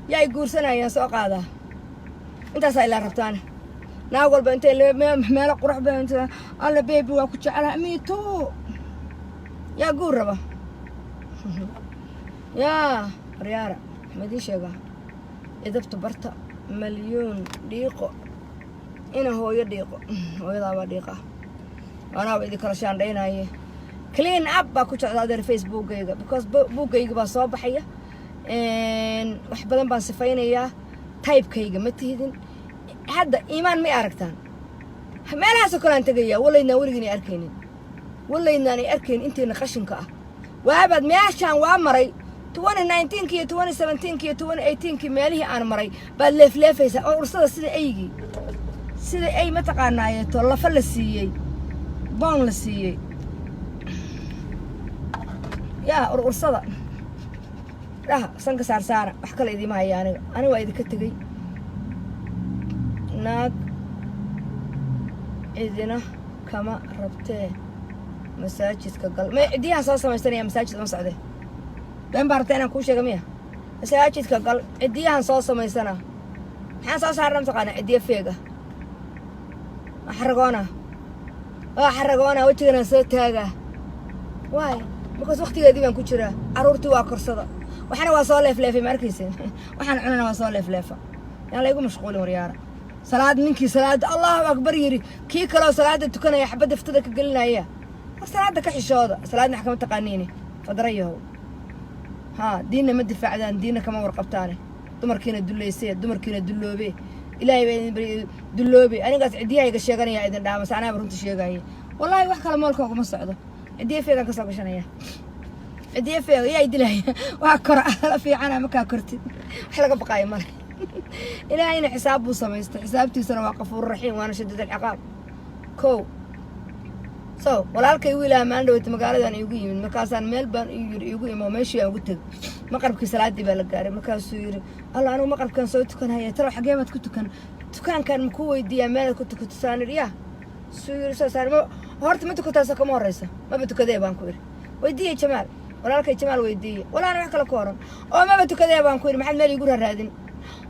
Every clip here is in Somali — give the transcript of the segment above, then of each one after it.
Yaa ay guursanayaan soo qaadaa? Intaasaa ilaa rabtaane. Naag walba intay meelo qurux badan, "Alla baby, waa ku jeclaa." Me too. Yaa guur raba? Yaa waryaara, ma idiin sheegaa? Idabta barta. Malyuun dhiiqo ina hooyo dhiiqo, hooyadaabaa dhiiqa. Anaaba idin kala shaandhaynaye. Clean up baa ku jecda, adeer, Facebookgayga, because buuggayga baa soo baxaya. Wax badan baan sifaynayaa. Type-kayga ma tihidin. Hadda iimaan may aragtaan? Meelahaasoo kale aan tegayaa. Walaydnaan weligiin ay arkaynin, walaydnaan ay arkaynin intiina qashinka ah. Waabaad meeshaan waa maray 2019-ki iyo 2017-ki iyo 2018-kii. Meelihii aan maray baad leefleefaysaa oo ursada sida eygii, sida ay mataqaanaayeeto lafa la siiyey, boon la siiyey. Yaa ursada dhaha, sanka saarsaara. Wax kale idiima haya aniga. Aniga waa idinka tegey. Naag cidina kama rabtee, masaajidka gal. May cidiyahan soo samaysanaya. Masaajid uma socdee. Been baa rabta inaan kuu sheega miya? Masaajidka gal, cidiyahan soo samaysana. Maxaan soo saarna mataqaana? Cidiyo feega. Waa xaragoona, waa xaragoona. Wejiganaan soo taagaa. Waay, because waktigeedii baan ku jiraa. Carruurtii waa korsada, waxna waa soo leefleefay. Ma arkaysen? Waxaan cunana waa soo leefleefa. Yaan laygu mashquulin, waryaara. Salaad ninkii salaada "Allahu akbar" yidhi, kii kaloo salaada tukanaya xabadda ftada ka gelinaya. War salaada ka xishooda. Salaadna wax kama taqaaniini, fadrayahow. Haa, diinna ma difaacdaan, diinna kama warqabtaane. Dumarkiina dullaysee, dumarkiina dulloobe. Ilaahay baa idin bari dulloobe. Anigaas ciddiyahayga sheeganaya idin dhaamasa. Anaaba runta sheegaaye. Wallaahi wax kale mall-ka uguma socdo. Ciddiya feegaan ka soo gashanaya. Ciddiya feega yaa dilaya? Waa kora la fiicana. Markaa kortid wax laga baqaayo male. Ilaahayna xisaab buu samaystay. Xisaabtiisana waa qafuur raxiim, waana shadiid alciqaab. Kow, so walaalkay wiilaha maalin dhaweyta magaaladan iigu yimid. Markaasaan meel baan yiri iigu imo. Meeshii aan ugu tegay, maqribkii salaadii baa la gaaray. Markaasuu yidhi, "Alla, anigu maqribkaan soo tukanhaya. Talow xagee baad ku tukan? Dukaankan maku weydiiyaa meelaad ku tukato?" Saan idhi, "Yaa." Suu yidhi, "Soo ma horta ma tukataasoo kama horreysa? Maba tukadee," baan ku idhi. Weydiiyey Jamaal, walaalkay Jamaal weydiiyey. Walaana wax kale ku oran oo maba tukadee baan ku yidhi. Maxaad meel iigu raaraadin?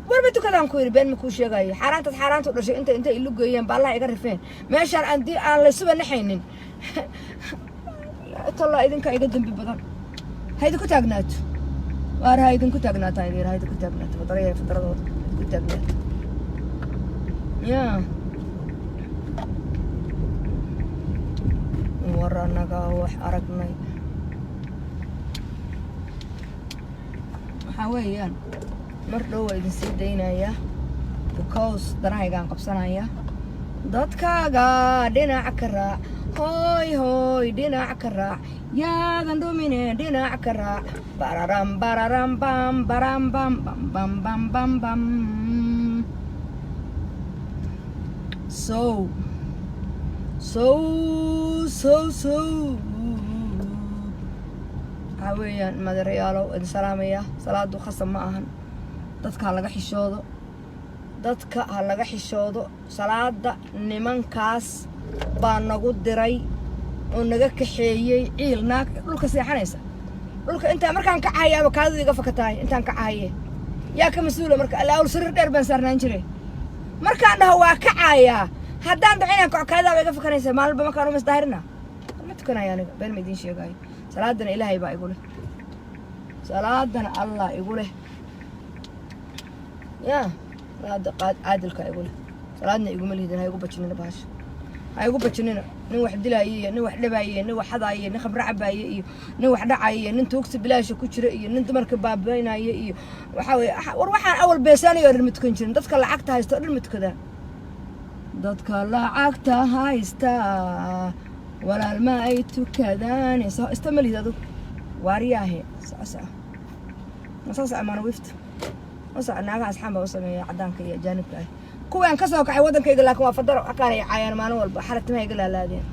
Warba tukadaan ku yidhi. Been ma kuu sheegayo. Xaaraantaad xaaraanta u dhashay inta intay ilu geeyeen baallaha iga rifeen meeshaan aan di aan laysuba naxaynin. Tallaa idinka iga dembi badan. Ha idinku taagnaato waar, ha idinku taagnaato. Idin ha idinku taagnaato. Fadaraya fadaradooda ha idinku taagnaato. Ya war, annaga wax aragnay. Waxaa weeyaan, mar dhow waa idin sii daynayaa, because danahaygaan qabsanaya. Dadkaaga dhinac ka raac, hooy hooy, dhinac ka raac. Yaadan dhumine, dhinac ka raac. Bararam bararam bam baram bam bam bam bam bam bam. So so so so waxaa weeyaan, madeerayaalow, idin salaamaya. Salaadu khasab ma ahan. Dadka ha laga xishoodo, dadka ha laga xishoodo. Salaada nimankaas baa nagu diray oo naga kaxeeyey. Ciil naag dhulka seexanaysa, dhulka intaa markaan kacahayaaba kaadida iga fakatahay intaan kacahaye. Yaa ka mas-uula marka? Alla, sariir dheer baan saarnaan jiray. Markaan dhaho waa kacayaa, haddaan dhaco inaan kaco, kaadidaaba iga fakanaysa. Maalinba markaan umas daahirina ma tukanaya. Aniga been ma idiin sheegaayo. Salaadana Ilaahay baa igu leh, salaadana Allah igu leh. Ya salaada caadilka igu leh. Salaadna iguma lihidin. Ha igu bajinina bahasha, ha igu bajinina. Nin wax dilaaye iyo nin wax dhibaaye, nin wax xadaaye, nin khamro cabaaye iyo nin wax dhacaye, nin tuugsi bilaasha ku jira iyo nin dumarka baabaynaya iyo waxaa weye. War waxaan awal beesaanayo oo dhan ma tukan jirin. Dadka lacagta haysta oo dhan ma tukadaan. Dadka lacagta haysta, walaal, ma ay tukadaan. Soo ista ma lihid adug. Waariyaahe, soco, soco, soo soco. Maana wifta soo soco. Naagaha asxaan baa u sameeya caddaanka iyo ajaanibka ah, kuwaan ka soo kacay waddankayga. Laakiin waa fadaro akaanay caayaan maalin walba. Xala timaha iga laalaadeen.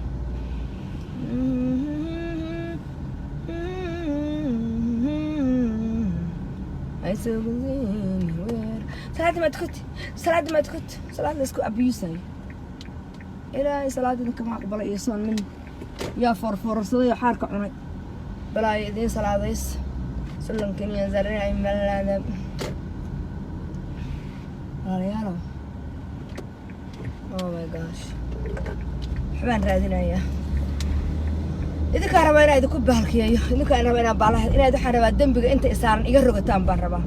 Salaada ma tukati? Salaada ma tukati? Salaad la isku abuusayo, Ilaahay salaada idinka ma aqbalay iyo soon min. Yaa foorfoorsaday oo xaarka cunay? Balaayo idiin salaadays. Sallankan iyo zarinay malaada. Walaalayaalow, oh my gosh, waxbaan raadinayaa. Idinkaan rabaa inaa idinku baalkiyeeyo. Idinkaan rabaa inaa baalaha inaad, waxaan rabaa dembiga inta isaaran iga rogataan baan rabaa.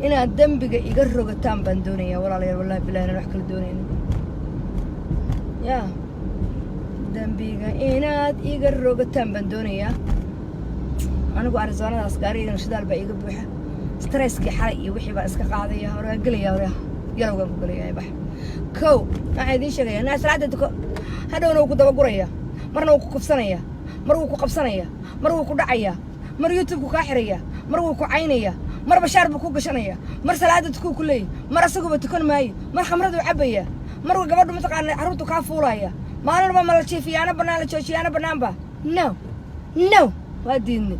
Inaad dembiga iga rogataan baan doonayaa, walaalayaal. Wallahi bilahi inaan wax kala doonaynin. Ya, dembiga inaad iga rogataan baan doonayaa. Anigu Arizonadaas gaarigeygana shidaal baa iiga buuxa. Stresskii xalay iyo wixii baan iska qaadaya. Hore waan gelaya, hore yalowgaan ku gelaya. Bax kow, waxaan idiin sheegaya naa salaada tuko. Hadhowna wuu ku dabaguraya, marna wuu ku kufsanaya, mar wuu ku qabsanaya, mar wuu ku dhacaya, mar YouTube-ku kaa xiraya, mar wuu ku caynaya, mar bashaar buu ku gashanaya, mar salaada tukuu ku leeyay, mar asaguba tukan maayo, mar khamraduu cabaya, mar gabadhu mataqaana carruurtu kaa fuulaya. Maalin walba ma la jiifiyaano bannaan, la joojiyaano bannaanba. No, no, waa diidnay,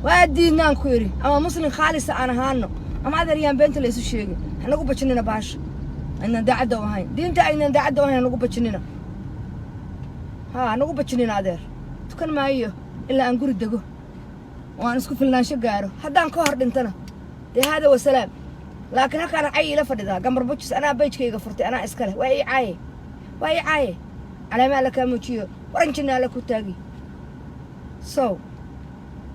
waa diidnaan ku idhi. Ama Muslim khaalisa aan ahaano, ama adeer yaan beenta la isu sheegin. Hanagu bajinina baasha aynan daacadda u ahayn, diinta aynan daacadda u ahayn hanagu bajinina. Ha hanagu bajinina, adeer. Tukan maayo ilaa aan guri dego oo aan isku filnaansho gaaro. Haddaan ka hor dhintana, dee haada wasalaam. Laakiin halkaana cay iila fadhidaa gambar bujis. Anaa page-kayga furtay, anaa iska leh. Waa ii caaye, waa ii caaye. Caleema alla kaa muujiyo, waranjina alla ku taagi. So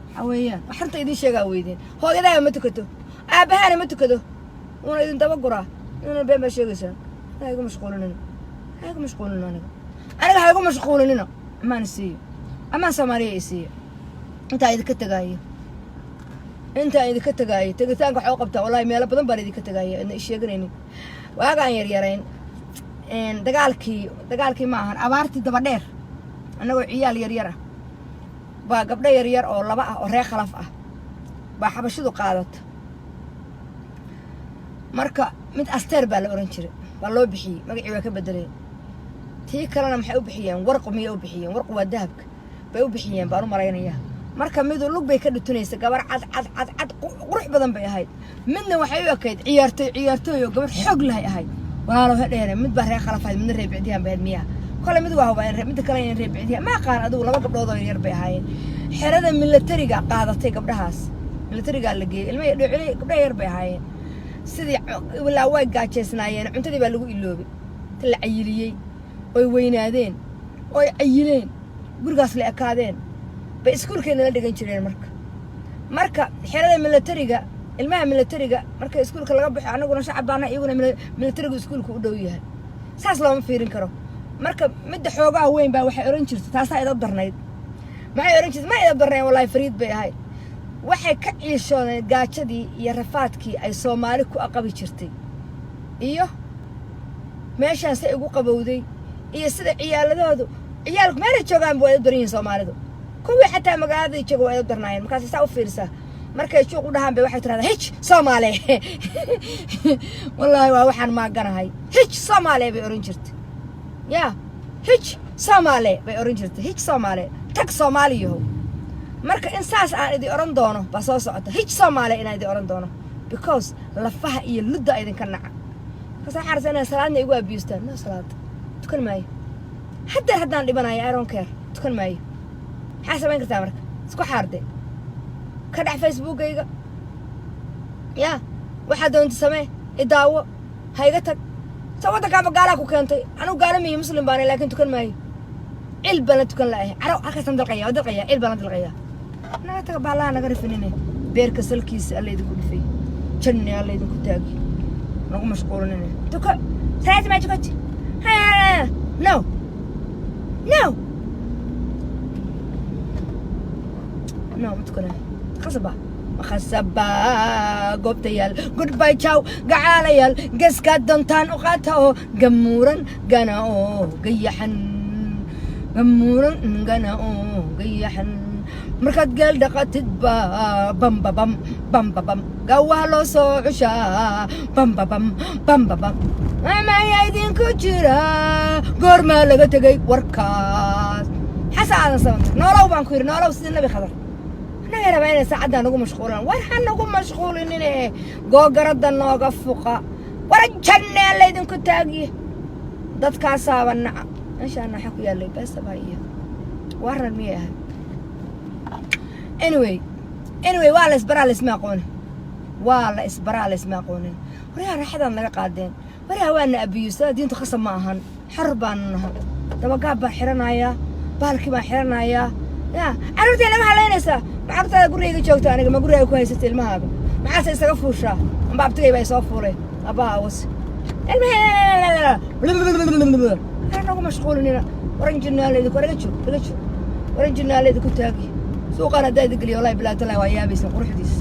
waxaa weeyaan, wax runta idiin sheegaa weydeen. Hooyadaha ma tukato, aabbahaana ma tukado, wuuna idin daba guraa. Inuna been baa sheegaysaan. Ha igu mashquulinina, ha igu mashquulinina. Aniga ha igu mashquulinina. Amaan isiiyo, amaan Soomaaliya isiiyo. Intaa idinka tegaayo, intaan idinka tegaayo, tegitaanka waxaa u qabtaa. Wallahi meelo badan baan idinka tegaaya idna isheeganaynin. Waagaan yaryarayn, dagaalkii, dagaalkii ma ahan, abaartii daba dheer, annagoo ciyaal yaryar ah baa gabdho yaryar oo laba ah oo reer Khalaf ah baa Xabashidu qaadata. Marka mid Asteer baa la ohan jiray, waa loo bixiyey, magacii waa ka bedeleen. Tii kalena maxay u bixiyeen? Warqu miyay u bixiyeen? Warqu waa dahabka bay u bixiyeen baan u malaynayaa. Marka midu lug bay ka dhutunaysa, gabar cad cad cad cad qurux badan bay ahayd. Midna waxay u ekayd ciyaartooy, ciyaartooy oo gabar xoog lahay ahayd. Walaalo hedheere, mid baa reer Khalaf ahayd, midna reer Bicdiyan bay ahayd miyaa? Kole mid waa hubaa, midda kale in reer Bicdiyan ma aqaan. Adigu laba gabdhood oo yaryar bay ahaayeen. Xerada milatariga qaadatay gabdhahaas, milatarigaa la geeyey. Ilma dhocili gabdhaha yar bay ahaayeen. Sidii ilaa way gaajaysnaayeen, cuntadii baa lagu iloobay. Ta la cayiliyey oy weynaadeen oy cayileen, gurigaas la ekaadeen, bay iskuulkeena la dhigan jireen. Marka xerada milatariga, ilmaha milatariga marka iskuulka laga baxo, annaguna shacab baana, iyaguna milatarigu iskuulka u dhow yahay, saas looma fiirin karo. Marka midda xoogaha weyn baa waxay odhan jirtay, taasaa idab darnayd. Maxay odhan jirtay? Ma idab darnayn, wallahi fariid bay ahayd. Waxay ka ciishoodeen gaajadii iyo rafaadkii ay Soomaali ku aqabi jirtay, iyo meeshaasay ugu qabowday, iyo sida ciyaaladoodu, ciyaalku meelay joogaanba waa idab daran yihiin Soomaalidu. Kuwii xataa magaaladii jooga waa idab darnaayeen. Markaasay saa u fiirisaa, markay juuq u dhahaan bay waxay tirahdaa, "Hij Soomaali." Wallaahi waa waxaan maaganahay. "Hij Soomaali" bay ohan jirtay. Yaa, "Hij Soomaali" bay ohan jirtay. Hij Soomaali, tag Soomaaliyahow. Marka in saas aan idin odhan doono baa soo socota. Hij Soomaali inaan idin odhan doono, because lafaha iyo ludda idinka naca. Markaas waxaan rabsaa inaa salaadna igu abiyustaan. No, salaad tukan maayo haddeer. Haddaan dhibanayo, I don't care, tukan maayo. Maxaa samayn kartaa marka? Isku xaarde ka dhex Facebookayga. Yaa, waxaa doonta samee, idaawo, ha iga tag. Sa waddankaaba gaalaa ku keentay. Anigu gaala miyi, Muslim baana, laakiin tukan maayo. Cil baan la tukan la'ahay. Caro halkaasaan dalqaya, waa dalqaya, cil baan la dalqaya. Naga taga baalaha, naga rifinine. Beerka salkiisa alla idinku dhifay, janni alla idinku taagi. Nagu mashquulinine. Tuko salaati maa tukati? No, no, no, ma tukanayo. Khasaba, khasaba goobtayaal. Goodbye, ciao, gacaalayaal. Geeskaad doontaan u qaata oo gamuuran gana oo gayaxan, gamuuran gana oo gayaxan. Markaad geel dhaqatid ba bambabam bambabam, gawaha loo soo cushaa bambabam bambabam. Amaya idinku jira, goormaa laga tegay warkaas? Xasa aadan sabanta, noolow baan ku yidhi, noolow sidii Nabi Khadar. Annaga rabaa inay saacaddaa nagu mashquulaan. War ha nagu mashquulinine, googaradda nooga fuqa. War janne alla idinku taagiye. Dadkaasaaba naca. Meeshaana waxaa ku yaallay Beesaba iyo waran miyay ahay? Anyway, anyway, waa laysbaraa, laysma aqooni. Waa la isbaraa, la isma aqoonin. Waryaa, raaxadaan naga qaadeen. Waryaa, waana abiyuusaa. Diintu khasab ma ahan, xor baanu naha. Dabagaab baan xiranayaa, baalkii baan xiranayaa. Ya carruurtay naga halaynaysaa. Ma carruurtaada gurigayga joogta? Aniga ma gurigaaga ku haysata ilmahaaga? Maxaase isaga fuushaa? Amba abtigay baa isoo fuulay. Aabbaha awas ilmaha nagu mashquulinina. Waran jirnaaleedi war, iga joog, iga joog. Waran jirnaaleedi ku taagi. Suuqaan haddaa idi geliyo, wallahi bilaa talahi, waa yaabaysan quruxdiis.